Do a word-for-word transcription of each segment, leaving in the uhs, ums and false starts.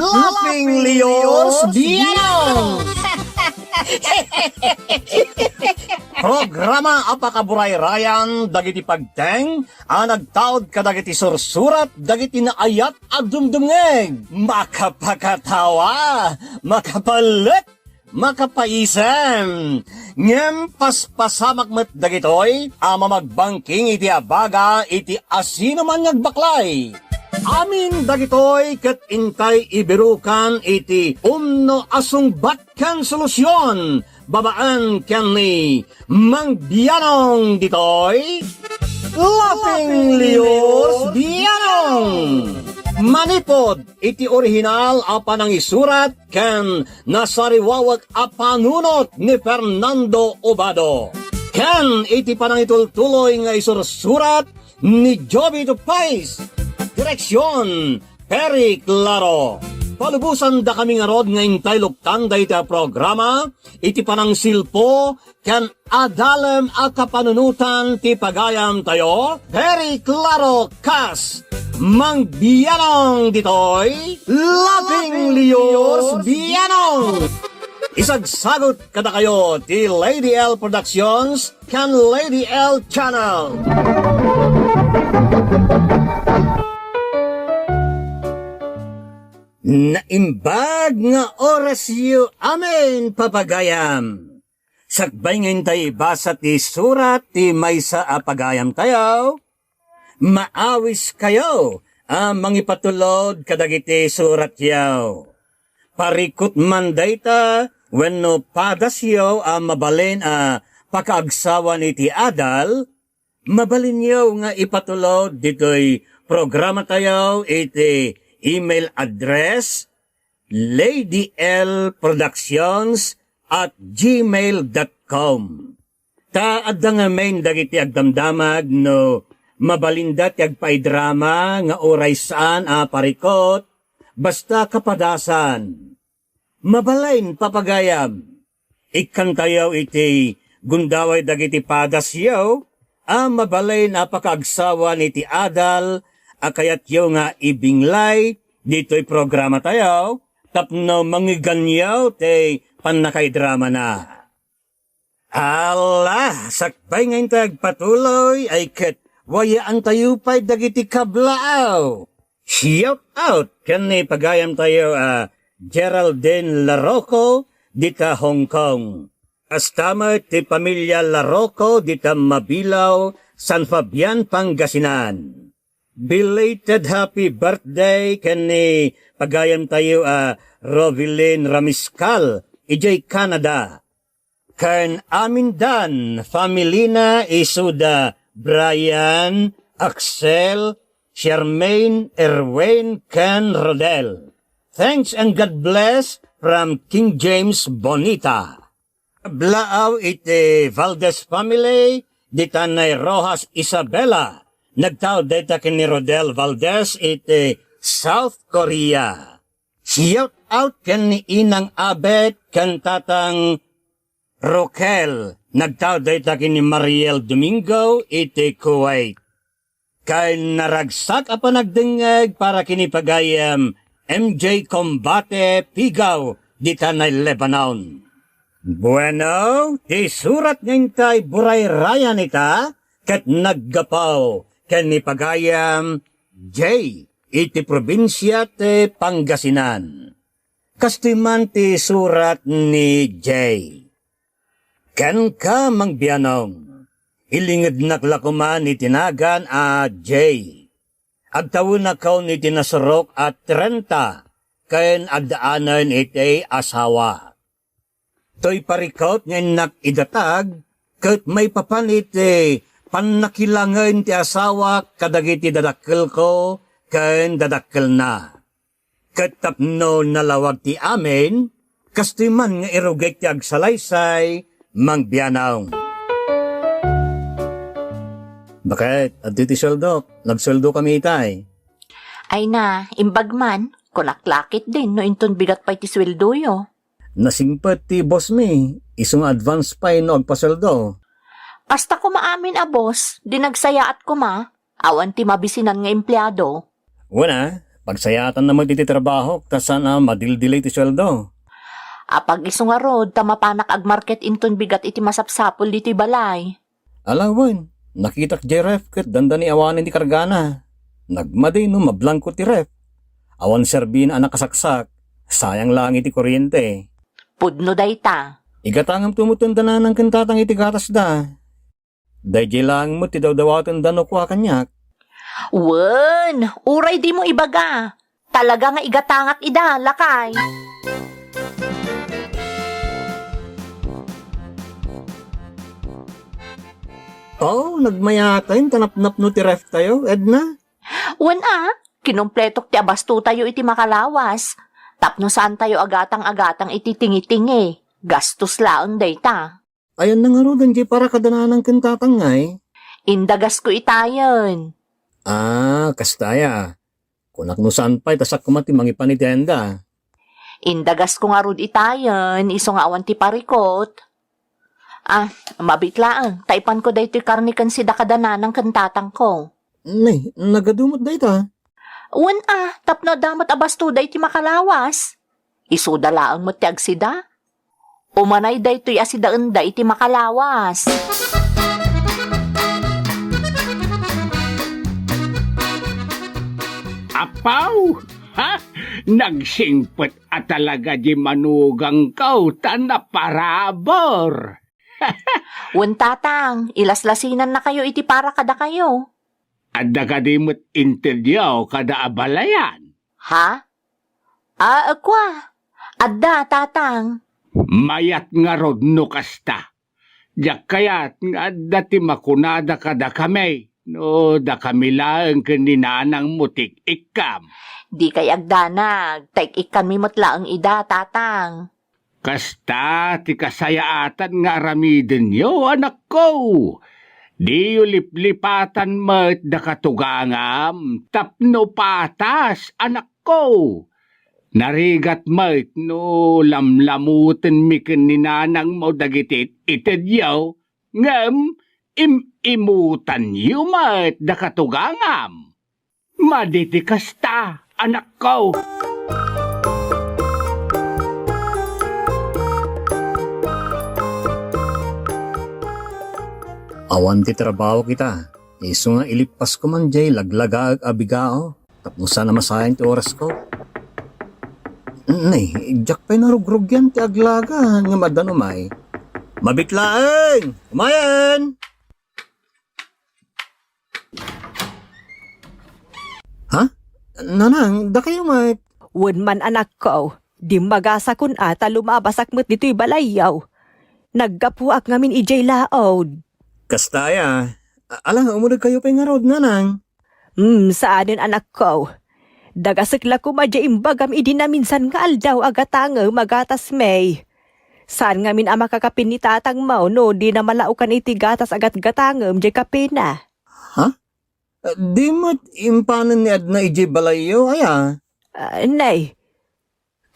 Laughing Leos Bianong! Programa a pakaburayrayan dagiti pagteng a nagtaud kadagiti sursurat dagiti naayat a dumdumngeg. Makapakatawa, makapalek, makapaisem. Ngem paspasamak met dagitoy a mamagbangking iti abaga iti asinoman nga agbaklay. Amin dagitoy ket intay ibirukan iti umno a sungbat ken solusion babaen ken ni Mang Bianong ditoy, Laughing Leos Bianong. Manipod iti orihinal a panangisurat ken nasariwawek a panunot ni Fernando Obado, ken iti panangitultuloy nga isursurat ni Jovito Pais. Direksion, Perry Claro. Palubosandakami ngarud nga intay luktan dayta a programa iti panangsilpo ken adalem a kapanunotan ti pagayamtayo, Perry Claro kas Mang Bianong ditoy, Laughing Leos Bianong. Isagsagut kadakayo ti Lady L Productions ken Lady L Channel. Naimbag nga orasyo amin, papagayam. Sakbay nga intay ibasa ti surat ti maysa a pagayamtayo, maawiskayo a mangipatulod kadagiti suratyo. Parikut man dayta wenno padasyo a mabalin a pakaagsawan iti adal, mabalinyo nga ipatulod ditoy programatayo iti email address, lady l productions at gmail dot com. Ta adda ngamin dagiti agdamdamag no mabalinda ti agpaidrama nga uray saan a parikut, basta kapadasan. Mabalin, papagayam, ikkantayo iti gundaway dagiti padasyo a mabalin a pakaagsawan iti adal a kayatyo nga ibinglay ditoy programatayo tapno mangiganyo ti pannakaidramana. Ala, sakbay nga intay agpatuloy, ay ket wayaantayo pay dagiti kablaaw. Shout out ken ni pagayamtayo a Geraldine Larocco dita Hong Kong. Kasta met ti pamilya Larocco dita Mabilao, San Fabian, Pangasinan. Belated happy birthday ken ni pagayamtayo a Rovilin Ramiscal idiay Canada. Ken amindan, familina, isuda Brian, Axel, Charmaine, Erwin, ken Rodel. Thanks and God bless from King James Bonita. Blaaw iti Valdez family, dita nay Rojas Isabela. Nagtaud dayta ken ni Rodel Valdez iti South Korea. Shout out ken ni Inang Abet ken Tatang Roquel, nagtaud dayta ken ni Mariel Domingo iti Kuwait. Ken naragsak a panagdengngeg para ken ni pagayam M J Combate Pigaw dita nay Lebanon. Bueno, ti surat nga intay burayrayan ita ket naggapu ken ni pagayam J iti probinsia ti Pangasinan. Kastoy man ti surat ni Jay. Kenka, Mang Bianong, ilingednak la koman iti nagan a Jay. Agtawenakon iti nasurok a trenta ken addaanen iti asawa. Toy parikut nga innak idatag ket maipapan iti pannakilangen ti asawak kadagiti dadakkelko ken dadakkelna. Ket tapno nalawag ti amin, kastoy man nga irugik ti agsalaysay, Mang Bianong. Baket, adtoy ti sueldok. Nagsueldo kami itay. Ay na, imbag man, kunak la ketdin no inton bigat pay ti sueldoyo. Nasingpet ti boss mi, isu nga advance pay no agpasueldo. Kasta koma amin a boss, di nagsayaat koma, awan ti mabisinan nga empleado. Wen a, Pagsayatanna met iti trabahok ta saan a madildilay ti sueldo. Apag-isu ngarud ta mapanak agmarket inton bigat iti masapsapul ditoy balay. Ala wen, nakitak jay ref ket dandani awanen ti kargana. Nagmadi no mablangko ti ref. Awan serbina a nakasaksak, sayang laeng iti kuryente. Pudno dayta. Igatangamto met ti nanang ken tatang iti gatasda. Daydiay laeng met ti dawdawatenda no kua kaniak. Wen, uray dimo ibaga. Talaga nga igatangak ida, lakay. Oh, nagmayatayen ta napnapno ti ref tayo, Edna. Wen a, kinumpletok ti abastotayo iti makalawas. Tapno saantayo agatang-agatang iti tingitingi. Gastos laeng dayta. Ayanna ngaruden jay para kada nanang ken tatang ngay? Indagasko itayen. Ah, kasta aya. Kunak no saan pay ta sak koma ti mangipan iti ayanda. Indagasko ngarud itayen, isu nga awan ti parikot. Ah, mabit laeng, ta ipanko daytoy karne ken sida kada nanang ken tatangko. Nay, nagadu met dayta? Wen a, tapno adda met a bastoda iti makalawas. Isuda laeng met ti agsida. Umanay daytoy a sidaenda iti makalawas. Apaw! Ha? Nagsingpet a talaga di manugangko ta naparabur. Wen, tatang, ilaslasinannakayo iti para kadakayo. Adda kadi met intedyo kada abalayan? Ha? Ah, kua. Adda, tatang. Mayat ngarud no kasta. Diak kayat nga adda ti makunada kadakami, no dakami laeng ken ni nanangmo ti ik-ikkam. Dikay agdanag, ta ik-ikkanmi met laeng ida, tatang. Kasta ti kasayaatan nga aramidenyo, anakko. Diyo liplipatan met da katugangam tapno patas, anakko. Narigat met no lamlamutenmi ken ni nanangmo dagiti it-itedyo, ngem im-imutanyo met da katugangam. Madi ti kasta, anakko. Awan ti trabaho kita. Isu nga ilippasko man jay laglagaek a bigao tapno saan a masayang ti orasko. Nay, diak pay narugrugian ti aglaga ngem addan umay. Mabit laeng! Umayen! Ha? Nanang, dakayo met? Wen man, anakko, dimmagasakon a ta lumabasak met ditoy balayyo. Naggapuak ngamin idiay laod. Kasta aya. A-, ala, umudegkayo pay ngarud, nanang. Hmm, saanen, anakko. Dagasek la koma diay imbagam idi naminsan nga aldaw a gatangem a gatasmi. Saan ngamin a makakapin ni tatangmo no dina malaokan iti gatas a gatgatangem diay kapina. Ha? Di met impanen ni Edna idiay balayyo, aya? Ah, nay,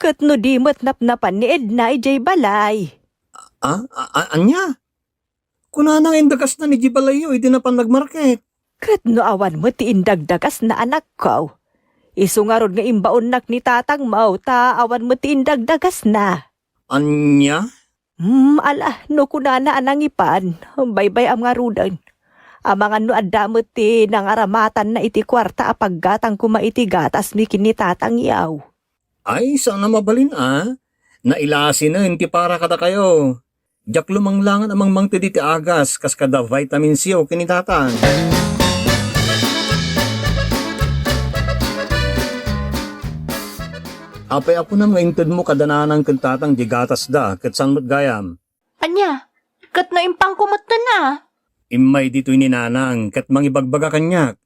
ket no di met napnapan ni Edna idiay balay? Ah, a-, a-, ania? Kunana nga indagasna idiay balayyo idi napan nagmarket. Ket no awan met ti indagdagasna, anakko, isu ngarud nga imbaonnak ni tatangmo ta awan met ti indagdagasna. Ania? Hmm, ala, no kunana a nangipan, baybay-am ngaruden. Amangan no adda met ti nangaramatanna iti kuarta a paggatang koma iti gatasmi ken ni tatangyo. Ay, saan a mabalin a. Nailasinen ti para kadakayo. Diak lumanglangan a mangmangted iti agas kas kada vitamin C ken ni tatang. Apay a kunam nga intedmo kada nanang ken tatang diay gatasda ket saan met gayam? Ania? Ket no impanko metten a? Immay ditoy ni nanang ket mangibagbaga kaniak.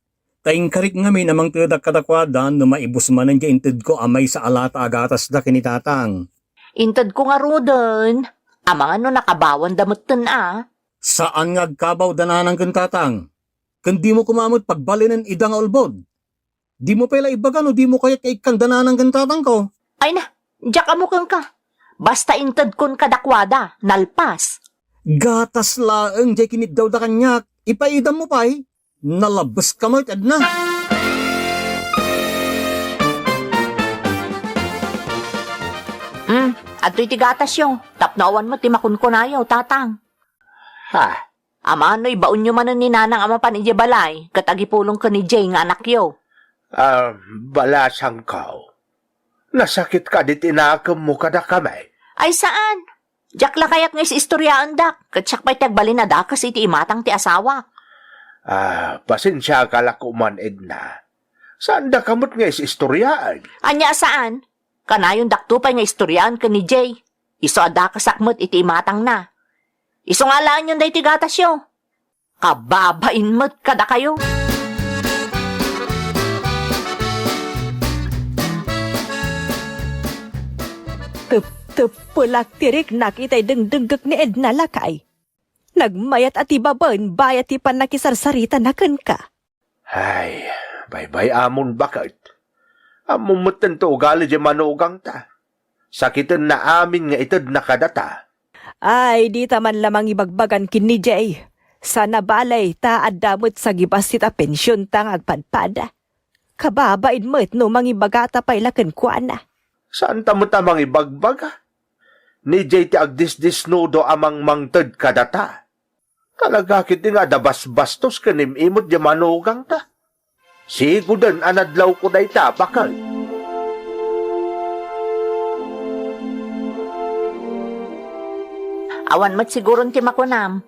Ta inkarik ngamin a mangtedak kadakuada no maibus manen diay intedko a maysa a lata a gatasda ken ni tatang. Intedko ngaruden, amangan no nakabawanda metten a. Saan nga agkabaw da nanang ken tatang. Ken dimo koma met pagbalinen ida nga ulbod. Dimo pay la ibaga no dimo kayat nga ikkan da nanang ken tatangko. Ay na, diak ammo kenka. Basta intedkon kadakuada, nalpas. Gatas laeng diay kiniddawda kaniak. Ipaidammo pay. Nalabeska met, Edna. Adtoy ti gatasyo, tapno awan met ti makunkunayo, Tatang. Ha? Amanoy, baonyo manen ni Nanang a mapan idiay balay, ket agipulong ken ni Jay nga anakyo. Ah, balasangko. Nasakit kadi ti nakemmo kadakami? Ay, saan. Diak la kayat nga is-istoriaendak, ket siak pay ti agbalin a dakes iti imatang ti asawak. Ah, pasensiaka la koman, Edna. Saandaka met nga is-istoriaen. Ania a saan? Kanayondakto pay nga istoriaen ken ni Jay. Isu a dakesak met iti imatangna. Isu nga alaenyon daytoy gatasyo. Kababain met kadakayo. Tep-, teppelak ti riknak itay dengdenggek ni Edna, lakay. Nagmayat a ti babaen bayat ti pannakisarsaritana kenka. Ay, baybay-amon baket. Ammom metten ti ugali diay manugangta. Sakitenna amin nga itedna kadata. Ay, dita man la mangibagbagan ken ni Jay. Sana balay, ta adda met sagibassit a pensionta nga agpadpada. Kababain met no mangibagata pay la kenkuana. Saanta met a mangibagbaga? Ni Jay ti agdisdisnudo a mangmangted kadata. Talaga ketdi nga adda basbastos ken im-imot diay manugangta. Sigoden a nadlawko dayta, baket. Awan met siguron ti makunam.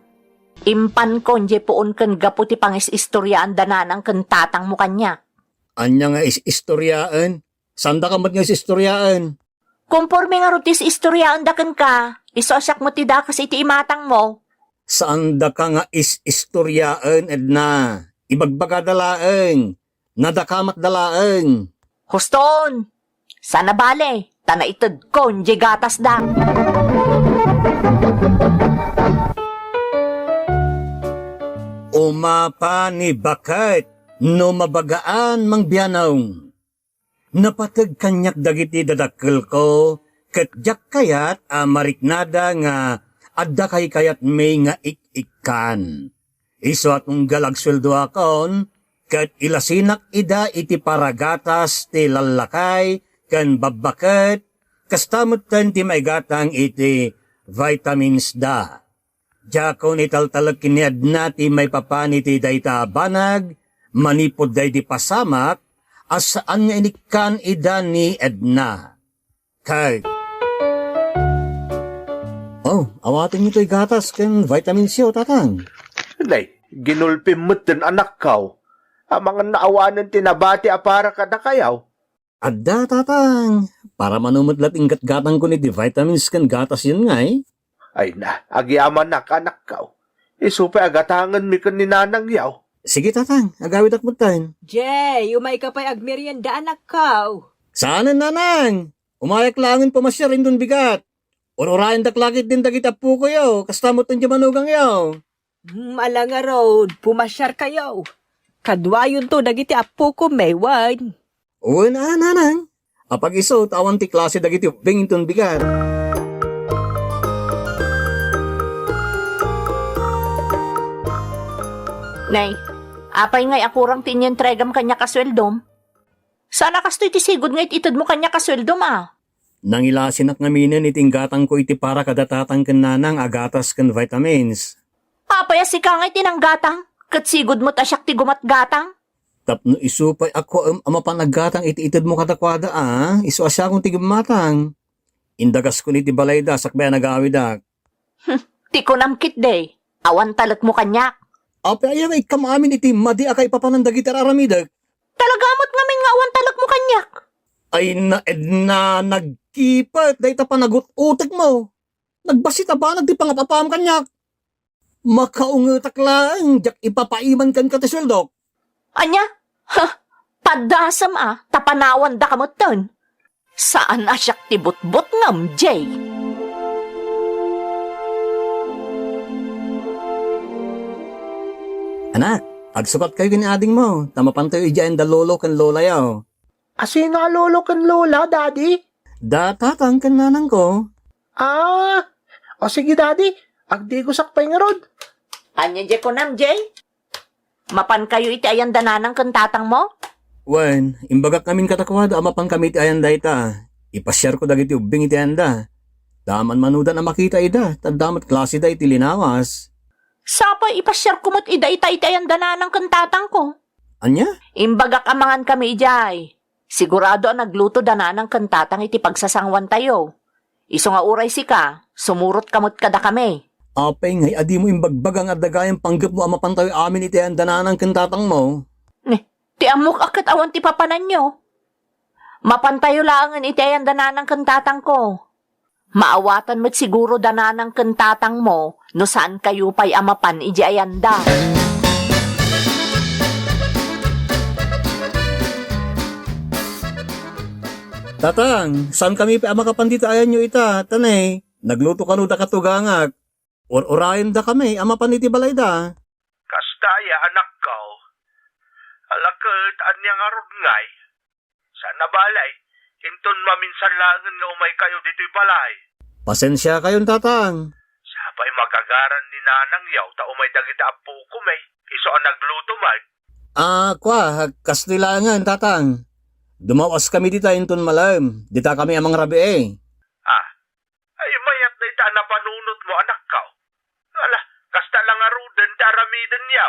Impankon diay puon ken gapu ti pangis-istoriaan da nanang ken tatangmo kaniak. Ania nga is-istoriaen? Saandaka met nga is-istoriaen? Komporme ngarud ti is-istoriaenda kenka, isu a siak met ti dakes iti imatangmo. Saandaka nga is-istoriaen, Edna. Ibagbagada laeng. Nadakamatda laeng. Hustoon! Sana bale, ta naitedkon diay gatasda. Umapa ni baket no mabagaan, Mang Bianong. Napateg kaniak dagiti dadakkelko ket diak kayat a mariknada nga adda kaykayatmi nga ik-ikkan. Isu a tunggal agsueldoakon ket ilasinak ida iti paragatas ti lallakay ken babbaket, kasta metten ti maigatang iti vitamins da. Diakon italtalek ken ni Edna ti maipapan iti dayta a banag manipud daydi pasamak a saan nga inikkan ida ni Edna. Kay, oh, awatenyo toy gatas ken vitamins yo, Tatang. Nay, ginulpim metten, anakko. Amangan nga awanen ti nabati a para kadakayo. Adda, Tatang. Para mano met la ti inggatgatangkon iti vitamins ken gatasyon ngay. Ay na, agyamanak, anakko. Isu pay a gatangenmi ken ni nanangyo. Sige, Tatang, agawidak metten. Jay, umayka pay agmerienda, anakko. Saanen, Nanang. Umayak laengen pumasiar inton bigat. Ur-urayendak la ketdin dagiti appokoyo, kasta metten diay manugangyo. Hmm, ala ngarud, pumasiarkayo. Kaduayonto dagiti appoko, wen? Wen a, Nanang. Apag-isu ta awan ti klase dagiti ubbing inton bigat. Nay, apay ngay a kurang ti inyentregam kaniak a sueldom? Saan a kastoy ti sigud nga it-itedmo kaniak a sueldom a? Nangilasinak ngaminen iti inggatangko iti para kada tatang ken nanang a gatas ken vitamins. Apay a sika ngay ti nanggatang, ket sigud met a siak ti gumatgatang? Tapno isu pay a kuaem a mapan aggatang iti itedmo kadakuada a, isu a siakon ti gummatang. Indagaskon iti balayda sakbay a nagawidak. Hmm, ti kunam ketdi, awan talekmo kaniak. Apay aya nga ikkam amin iti madi a kaipapanan dagiti ar-aramidek? Talaga met ngamin nga awan talekmo kaniak. Ay na, Edna, nagkipet dayta panagut-utekmo. Nagbassit a banag ti pangap-apam kaniak. Makaungetak laeng diak ipapaiman kenka ti sueldok. Ania? Ha? Padasem a, ta panawandaka metten. Saan a siak ti butbutngem, Jay. Anak, agsukatkayo ken ni adingmo, ta mapantayo idiay ayan da lolo ken lolayo. A sino a lolo ken lola, Daddy? Da tatang ken nanangko. Ah, o sige, Daddy. Agdigosak pay ngarud. Ania diay kunam, Jay? Mapankayo iti ayan da nanang ken tatangmo? Wen, imbagak ngamin kadakuada a mapankami iti ayan dayta. Ipasiarko dagiti ubbing iti ayan da. Amanmanudan a makita ida, ta adda met klasida iti linawas. Sapay ipasiarko met ida ita iti ayan da nanang ken tatangko. Ania? Imbagak a mangankami idiay. Sigurado a nagluto da nanang ken tatang iti pagsasanguantayo. Isu nga uray sika, sumurotka met kadakami. Apay ngay a dimo imbagbaga nga adda gayam panggepmo a mapantayo amin iti ayan da nanang ken tatangmo? Ni, ti ammok a ket awan ti papananyo. Mapantayo laengen iti ayan da nanang ken tatangko. Maawatan met siguro da nanang ken tatangmo no saankayo pay a mapan idiay ayanda. Tatang, saankami pay a makapan dita ayanyo ita, ta ne, nagluto kano dakato gangak. Ur-urayendakami a mapan iti balayda. Kasta aya, anakko. Ala ket, ania ngarud ngay? Saan a bale, inton maminsan laengen nga umaykayo ditoy balay. Pasensiakayon, tatang. Sapay magagaran ni nanangyo ta umay dagiti appokom, eh. Isu a nagluto met. Ah, kua, kastoy laengen, tatang. Dumawaskami dita inton malem. Ditakami a mangrabii. Ah, ay, mayat dayta a napanunotmo, anakko. Ala, kasta la ngaruden ti aramidenyo.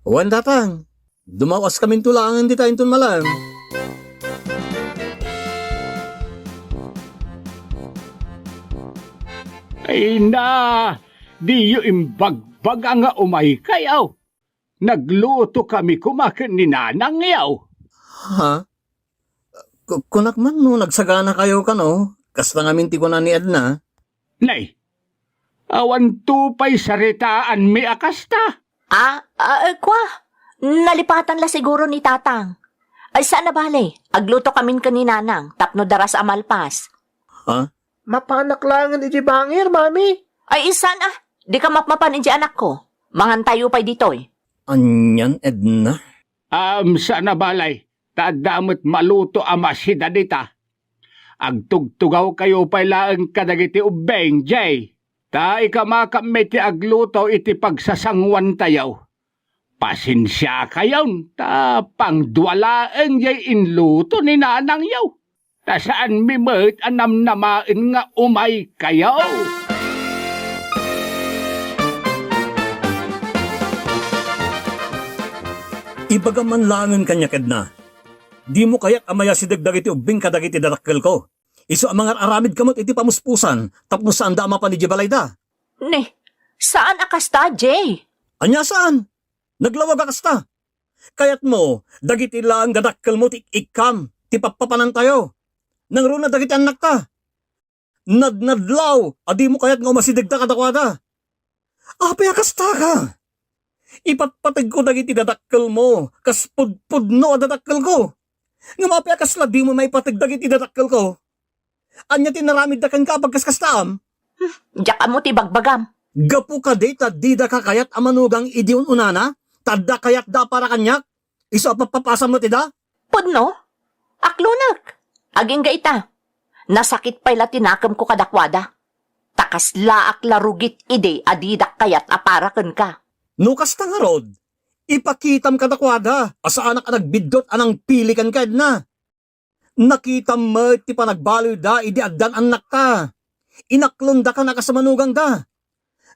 Wen, tatang. Dumawaskaminto laengen dita inton malem. Ay na, diyo imbagbaga nga umaykayo. Naglutokami koma ken ni nanangyo. Ha? Ku-, kunak man no nagsaganakayo kano, kasta ngamin ti kuna ni Edna. Nay, awanto pay saritaanmi a kasta. Ah, ah, eh, kua, nalipatan la siguro ni Tatang. Ay, saan a bale, aglutokamin ken ni Nanang tapno daras a malpas. Ha? Mapanak laengen iti bangir, Mami. Ay, saan a, dika mapmapan iti anakko. Mangantayo pay ditoy. Anian, Edna? Am, saan a bale, ta adda met maluto a masida dita. Agtugtugawkayo pay laeng kadagiti ubbing, Jay. Ta ikamakami ti agluto iti pagsasanguantayo. Pasensiakayon, ta pangdua laeng jay inluto ni nanangyo. Ta saanmi met a namnamaen nga umaykayo. Ibagam man laengen kaniak, Edna. Dimo kayat a mayasideg dagiti ubbing kadagiti dadakkelko. Isu a mangar-aramidka met iti pamuspusan tapno saanda a mapan idiay balayda. Ne, saan a kasta, Jay? Ania saan? Naglawag a kasta. Kayatmo, dagiti laeng dadakkelmo ti ik-ikkam, ti pappapanantayo. Nangruna dagiti annakta. Nadnadlaw a dimo kayat nga umasidegda kadakuada. Apay a kastaka? Ipatpategko dagiti dadakkelmo kas pudpudno a dadakkelko. Ngem apay a kasla dimo maipateg dagiti dadakkelko? Ania ti naramidda kenka a pagkaskastaam? Diak ammo ti bagbagam. Gapu kadi ta didaka kayat a manugang idi un-unana, ta adda kayatda a para kaniak? Isu a pappapasam met ida? Pudno? Aklonek. Agingga ita. Nasakit pay la ti nakemko kadakuada. Ta kaslaak la rugit idi a didak kayat a para kenka. No kasta ngarud, ipakitam kadakuada a saanak a nagbiddut a nangpili kenka, Edna. Nakitam met ti panagbaloyda idi addan annakta. Inaklondaka a kas manugangda.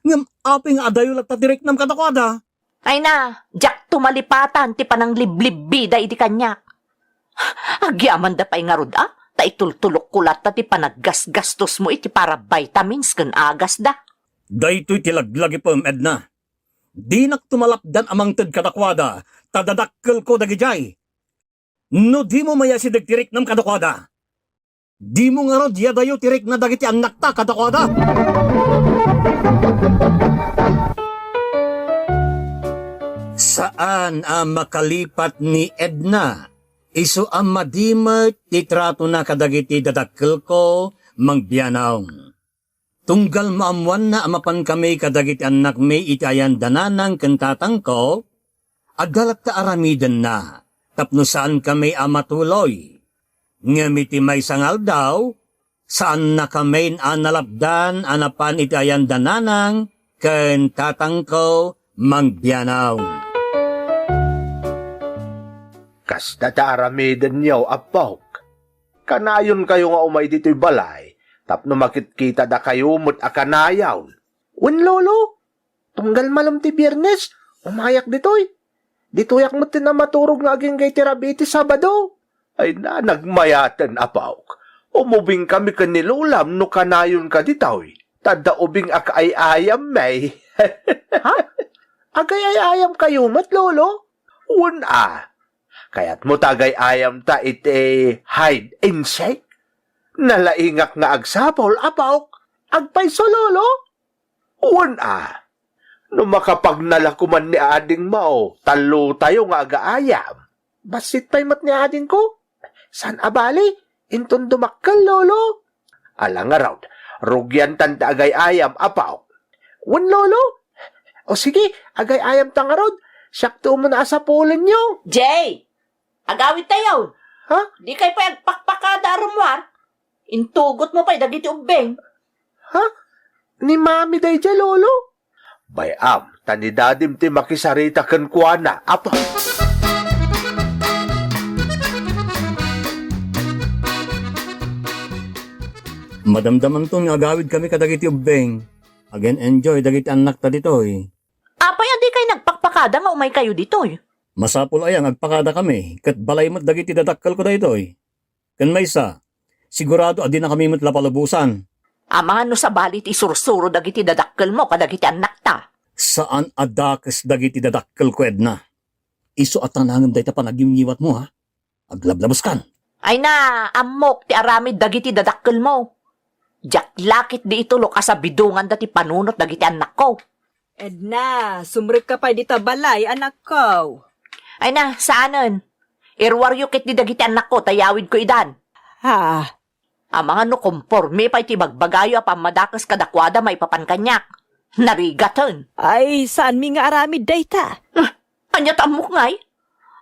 Ngem apay nga adayo latta ti riknam kadakuada? Ay na, diak tumalipatan ti panangliblibbida idi kaniak. Agyamanda pay ngarud a, ta itultulokko latta ti panaggasgastosmo iti para vitamins ken agasda. Daytoy ti laglagipem, Edna. Dinak tumalapdan a mangted kadakuada, ta dadakkelko dagidiay. No dimo mayasideg ti riknam kadakuada, dimo ngarud yadayo ti rikna dagiti annakta kadakuada. Saan a makalipat ni Edna. Isu a madi met ti tratona kadagiti dadakkelko, Mang Bianong. Tunggal maammoanna a mapankami kadagiti annakmi iti ayan da nanang ken tatangko, adda latta aramidenna tapno saankami a matuloy. Ngem iti maysa nga aldaw, saannakamin a nalapdan a napan iti ayan da nanang ken tatangko, Mang Bianong. Kasta ti aramidenyo, appok. Kanayonkayo nga umay ditoy balay tapno makitkitada kayo met a kanayon. Wen, Lolo, tunggal malem ti Biernes, umayak ditoy. Ditoyak met ti namaturog nga agingga iti rabii ti Sabado. Ay na, nagmayaten, apok. Umubing kami ken ni Lolam no kanayon ka ditoy. Ta adda ubing a kaay-ayam, may. Ha? Agay-ayam kayo met, Lolo? Wen a. Kayatmo ta agay-ayam ta iti hide and seek? Nalaingak nga agsapul, apok. Agpayso, Lolo? Wen a. No makapagnala koman ni adingmo, tallotayo nga agaayam. Bassit pay met ni adingko. Saan a bali, inton dumakkel, Lolo. Ala ngarud, rugiantan ti agay-ayam, apok. Wen, Lolo. O sige, agay-ayamta ngarud. Siakto umuna a sapulenyo. Jay! Agawidtayo! Ha? Dikay pay agpakpakada a rummuar? Intugotmo pay dagiti ubbing. Ha? Ni Mami daydiay, Lolo? Bay-am, ta ni Dadim ti makisarita kenkuana, apok. Madamdamanton nga agawid kami kadagiti ubbing. Agen-enjoy dagiti annakta ditoy. Apay a dikay nagpakpakada nga umaykayo ditoy? Masapul aya nga agpakada kami, ket balay met dagiti dadakkelko daytoy. Ken maysa, sigurado a dinakami met la palubosan. Amangan no sabali ti isursuro dagiti dadakkelmo kadagiti annakta. Saan a dakes dagiti dadakkelko, Edna. Isu a tanangem dayta panagyimngiwatmo, ha? Aglablabeskan. Ay na, ammok ti aramid dagiti dadakkelmo. Diak la ketdi itulok a sabidonganda ti panunot dagiti annakko. Edna, sumrekka pay dita balay, anakko. Ay na, saanen. Iruaryo ketdi dagiti annakko ta iyawidko idan. Ha? Amangan no komporme pay ti ibagbagayo a pammadakes kadakuada maipapan kaniak. Narigaten. Ay, saanmi nga aramid dayta? Ah, ania ti ammok ngay?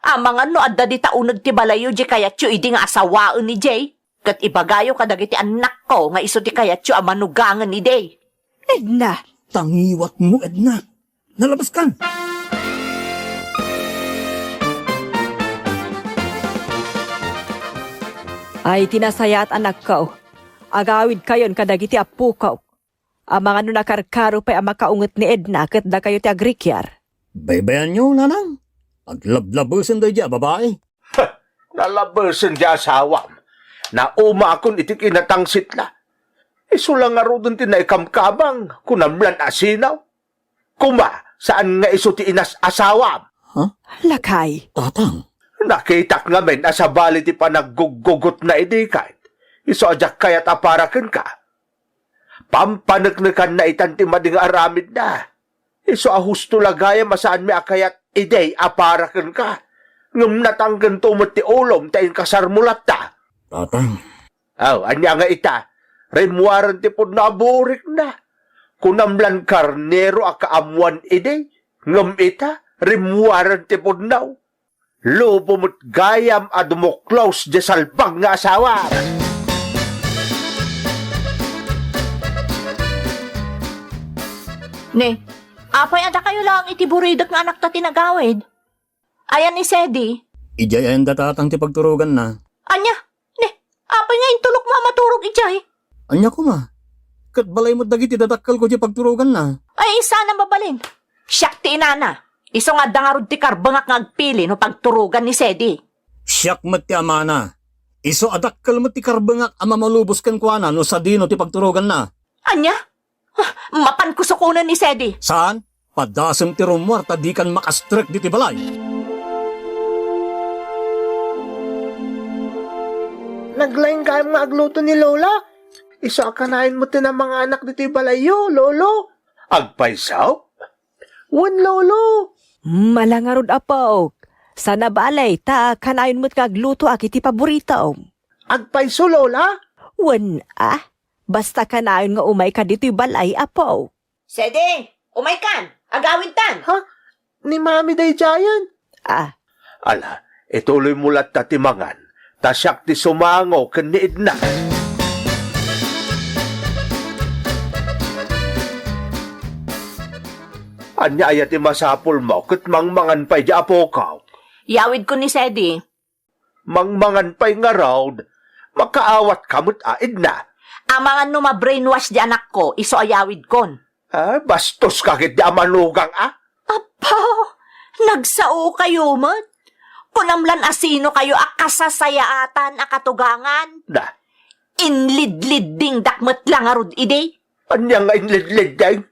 Amangan no adda dita uneg ti balayyo diay kayatyo idi nga asawaen ni Jay. Ket ibagayo kadagiti annakko nga isu ti kayatyo a manugangen idi. Edna! Tangiwatmo, Edna. Nalabaskan! Ay, ti nasayaat, anakko. Agawidkayon kadagiti appokok. Amangan no nakarkaro pay a makaunget ni Edna ket dakayo ti agrikiar. Baybayanyo, nanang. Aglablabesen daydiay a babai. Nalabesen ti asawam. Naumakon iti kinatangsitna. Isu la ngaruden ti naikamkamang, kunam lan asinaw. Kuma, saan nga isu ti inas-asawam? Ha? Lakay. Tatang. Nakitak ngamin a sabali ti panagguggugotna idi ket isu a diak kayat a para kenka. Pampaneknekanna itan ti madi nga aramidna. Isu a husto la gayam a saanmi a kayat idi a para kenka. Ngem natanggento met ti ulom ta inkasarmo latta. Tatang. Aw, ania nga ita? Rimmuaren ti pudno a burikna. Kunam lan karnero a kaammoan idi. Ngem ita, rimmuaren ti pudno. Lubo met gayam a dumuklos diay salbag nga asawa. Ne, apay a dakayo laeng iti buridek nga anakta ti nagawid? Ayan ni Sedi? Idiay ayan da tatang ti pagturoganna. Ania? Ne, apay nga intulokmo a maturog idiay? Ania koma? Ket balay met dagiti dadakkelko ti pagturoganna. Ay, saan a mabalin. Siak ti inana. Isu nga adda ngarud ti karbengak nga agpili no pagturogan ni Sedi. Siak met ti amana. Isu a dakkel met ti karbengak a mamalubos kenkuana no sadino ti pagturoganna. Ania? Ah, mapan kusukonen ni Sedi. Saan? Padasem ti rummuar ta dikan makastrek diti balay. Naglaing gayam nga agluto ni Lola. Isu a kanayon met ti namanganak ditoy balayyo, Lolo. Agpayso? Wen, Lolo. Hmm, ala ngarud, apok. Saan a bale, ta kanayon met nga aglutoak iti paboritom. Agpayso, Lola? Wen, a. Basta kanayon nga umayka ditoy balay, apok. Sede, umaykan! Agawidtan! Ha? Ni Mami daydiayen? Ah. Ala, ituloymo latta ti mangan, ta siak ti sumango ken ni Edna. Ania aya ti masapulmo ket mangmangan pay di apokok? Yawidko ni Sedi. Mangmangan pay ngarud, makaawatka met a, Edna. Amangan no ma-brainwash di anakko, isu a yawidkon. Ah, bastos ka ket di a manugang, ah? Apo, nagsaokayo met. Kunam lan a sino kayo a kasasayaatan a katugangan. Da. Inlidliddingdak met la ngarud idi. Ania nga inlidlidding?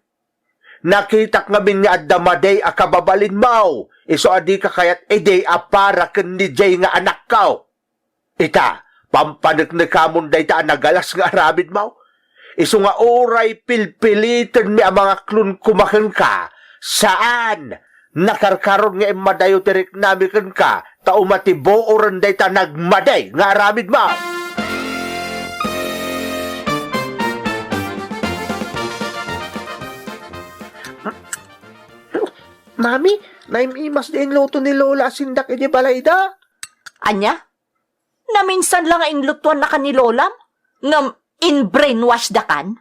Nakitak ngamin nga adda madi a kababalinmo, isu a dika kayat idi a para ken ni Jay nga anakko. Ita, pampaneknekamon dayta a nagalas nga aramidmo. Isu nga uray pilpilitenmi a mangaklon koma kenka, saan, nakarkaron nga immadayo ti riknami kenka, ta umatibuoren dayta nagmadi nga aramidmo. Mami, naim-imas di inluto ni Lola a sindak idi balayda. Ania? Naminsan la nga inlutuannaka ni Lolam? Ngem in-brainwash dakan?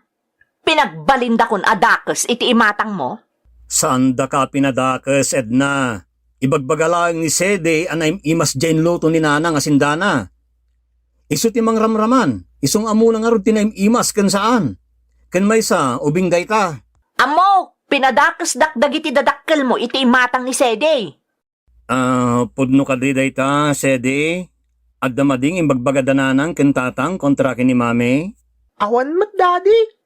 Pinagbalindakon a dakes iti imatangmo? Saandaka a pinadakes, Edna. Ibagbaga laeng ni Sedi a naim-imas diay inluto ni Nanang a sindana. Isu ti mangramraman, isu nga ammona ngarud ti naim-imas ken saan. Ken maysa, ubing dayta. Ammok, pinadakesdak dagiti dadakkelmo iti imatang ni Sedi. Ah, pudno kadi dayta, Sedi? Adda madi nga imbagbaga da Nanang ken Tatang kontra ken ni Mami? Awan met, Daddy.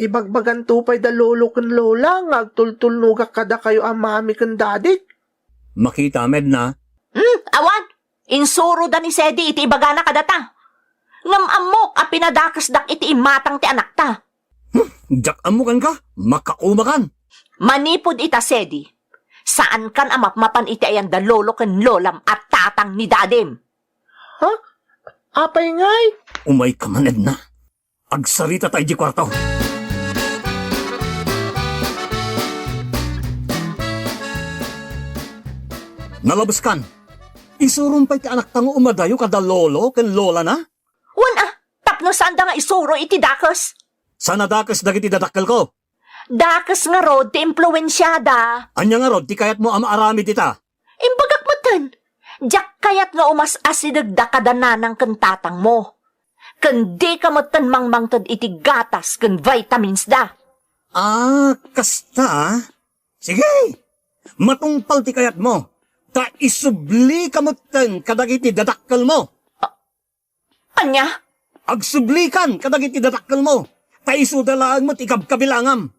Ibagbaganto pay da Lolo ken Lola nga agtultulnogak kadakayo a Mami ken Daddy. Makita, Edna. Hmm, awan. Insuro da ni Sedi iti ibagana kadata. Ngem ammok a pinadakesdak iti imatang ti anakta. Hmm, diak ammo kenka, makaumakan. Manipud ita, Sedi, saankan a mapmapan iti ayan da Lolo ken Lolam a tatang ni Dadim. Ha? Apay ngay? Umayka man, Edna. Agsarita ta idiay kuarto. Nalabeskan. Isurom pay ti anakta nga umadayo kada lolo ken lolana? Wen a, tapno saanda nga isuro iti dakes. Saan a dakes dagiti dadakkelko? Dakes ngarud ti impluensiada. Ania ngarud ti kayatmo a maaramid ita? Imbagak metten, diak kayat nga umas-asidegda kada nanang ken tatangmo. Ken dika metten mangmangted iti gatas ken vitamins da. Ah, kasta? Sige! Matungpal ti kayatmo, ta isublika metten kadagiti dadakkelmo. Ania? Agsublikan kadagiti dadakkelmo, ta isuda laeng met ikabkabilangam.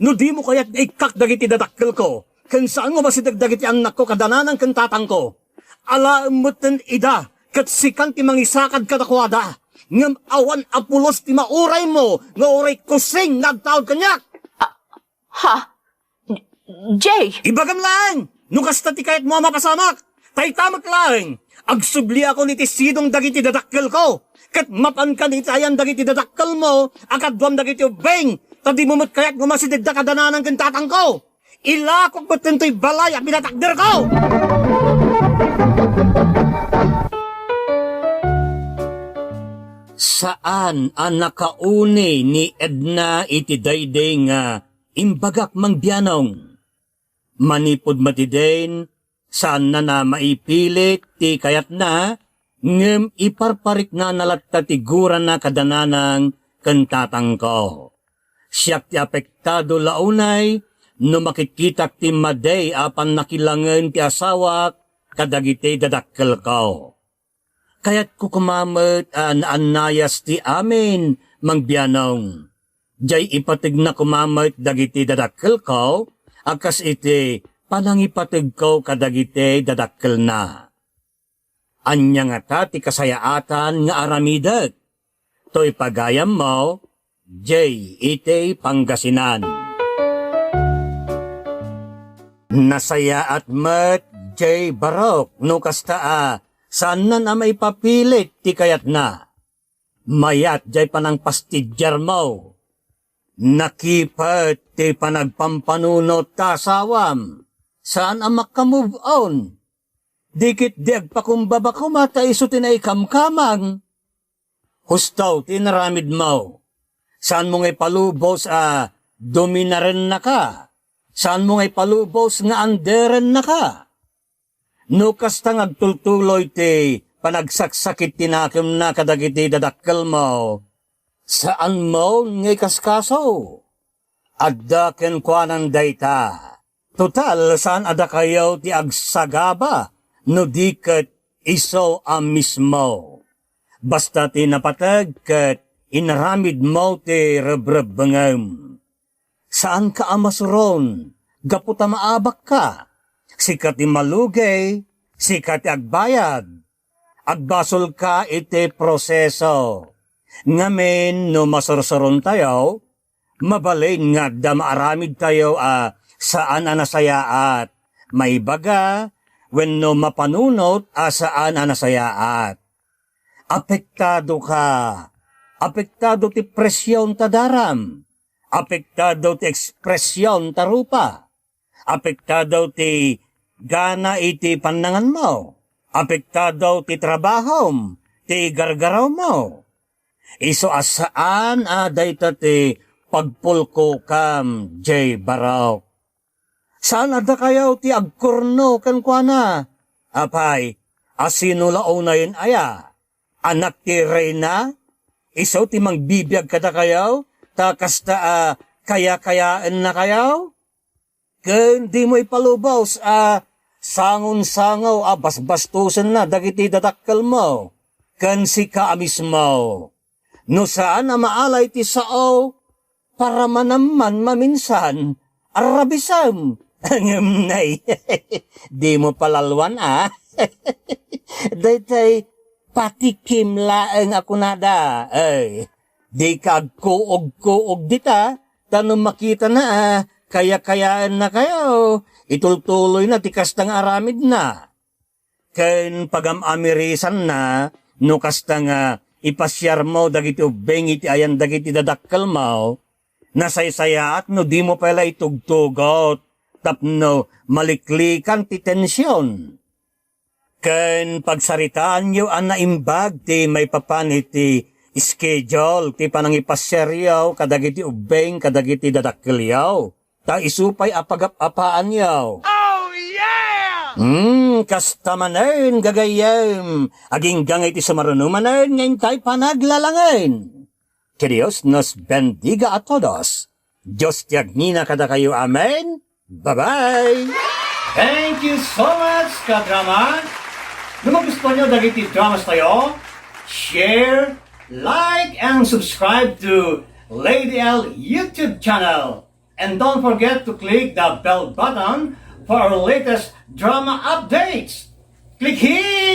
No dimo kayat nga ikkak dagiti dadakkelko, ken saan nga umasideg dagiti annakko kada nanang ken tatangko, alaem metten ida ket sikan ti mangisakad kadakuada, ngem awan a pulos ti mauraymo nga uray kusing nga agtaud kaniak. Ha? Jay! Ibagam laeng, no kasta ti kayatmo a mapasamak, ta ita met laeng, agsubliakon iti sidong dagiti dadakkelko, ket mapankan iti ayan dagiti dadakkelmo a kaduam dagiti ubbing, ta dimo met kayat nga umasidegda kada nanang ken tatangko. Ilakok met ditoy balay a pinatakderko! Saan a nakauni ni Edna iti daydi nga imbagak, Mang Bianong. Manipud matidin, saanna a maipilit ti kayatna, ngem iparpariknana latta ti gurana kada nanang ken tatangko. Siak ti apektado la unay no makitkitak ti madi a pannakilangen ti asawak kadagiti dadakkelko. Kayatko koma met a naannayas ti amin, Mang Bianong. Jay ipategna koma met dagiti dadakkelko a kas iti panangipategko kadagiti dadakkelna. Ania ngata ti kasayaatan nga aramidek? Toy pagayammo, Jay iti Pangasinan. Nasayaat met Jay Barok no kasta a saanna a maipapilit ti kayatna. Mayat jay panangpastidiarmo. Nakipet ti panagpampanunot ta asawam. Saan a makamove on. Di ketdi agpakumbaba koma ta isu ti naikamkamang. Husto ti inaramidmo. Saanmo nga ipalubos a dominarennaka. Saanmo nga ipalubos nga anderennaka. No kasta nga agtultuloy ti panagsaksakit ti nakemna kadagiti dadakkelmo, Saanmon nga ikaskaso. Adda kenkuanan dayta. Total, saan a dakayo ti agsagaba no di ket isu a mismo. Basta ti napateg ket inaramidmo ti rebrebbengem. Saanka a masuron gapu ta maabakka. Sika ti malugey, sika ti agbayad. Agbasolka iti proseso. Ngamin no masursurontayo, mabalin nga adda maaramidtayo a saan a nasayaat, maibaga, wenno mapanunot a saan a nasayaat. Apektado ka. Apektado ti presion ta daram. Apektado ti ekspresion ta rupa. Apektado ti gana iti pannanganmo. Apektado ti trabahom, ti gargarawmo. Isu a saan a dayta ti pagpulkokam, Jay Barok. Saan a dakayo ti agkurno kenkuana? Apay, asino la unayen aya? Anak ti reyna? Isu ti mangbibiag kadakayo, ta kasta a kayakayaennakayo? Ken dimo ipalubos a sangonsango a basbastosenna dagiti dadakkelmo ken sika a mismo. No saan a maalay ti sao, paramanam man maminsan, arrabisem. Ngem nay, dimo palalwan a. Daytay patikim laeng a kunada. Ay, dika agkuog-kuog dita, ta no makitana a kayakayaennakayo, itultuloyna ti kasta nga aramidna. Ken pagam-amirisanna, no kasta nga ipasiarmo dagiti ubbing iti ayan dagiti dadakkelmo, nasaysayaat no dimo pay la itugtugot tapno maliklikan ti tension. Ken pagsaritaanyo a naimbag ti maipapan iti schedule ti panangipasiaryo kadagiti ubbing kadagiti dadakkelyo. Ta isu pay a pagap-apaanyo. Oh, yeah! Hmm, kasta manen, gagayyem. Agingga nga iti sumaruno manen nga intay panaglalangen. Que Dios nos bendiga a todos. Dios ti agnina kadakayo. Amen. Bye-bye. Thank you so much, kadrama. No magustuhan nyo dagiti dramas tayo, share, like, and subscribe to Lady L YouTube channel. And don't forget to click the bell button for our latest drama updates. Click here!